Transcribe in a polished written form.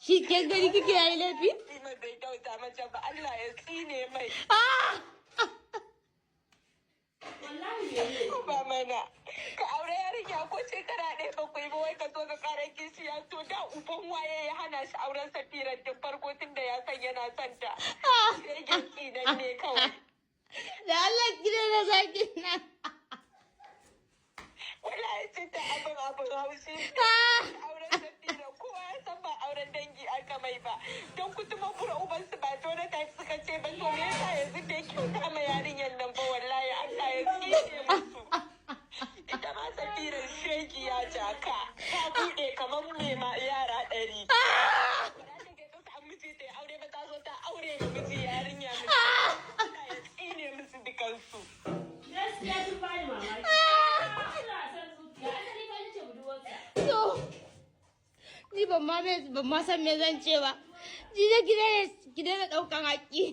Shi ke gani kike yayi laifi? Sima bai kyauta mata ba, Allah ya tsine mai. Ah! Wallahi bai laifi. Ba mana. Ka aure yarinya ko shekara ɗaya ba ku yi ba, wai ka zo ka ƙara kishiya. To da uban waye ya hana shi auren Safiran tun farko, tun da ya san yana son ta? Sai tsinan ne kawai. Da Allah ki daina zakin nan. Wallahi ce ta abin haushi. Auren Safira kowa ya san ba auren dangi aka mai ba. Don kutuma bura ubansu ba Jonathan suka ce ba, to me yasa yanzu bai kyauta ma yarinyar nan ba? Wallahi Allah ya tsine musu. Ita ma Safirar shegiya jaka ta buɗe kamar me ma yara 100. Ba za ta je ta samu miji ta yi aure ba, ta zo ta aure ma miji yarinya miji. Allah ya tsine musu dukansu. Gaskiya sun bani mamaki. Suna son zuciya. Asali fa ni ce budurwarsa. To, ni ban ma san me zan ce ba. Ji da ki daina ɗaukan haƙƙi.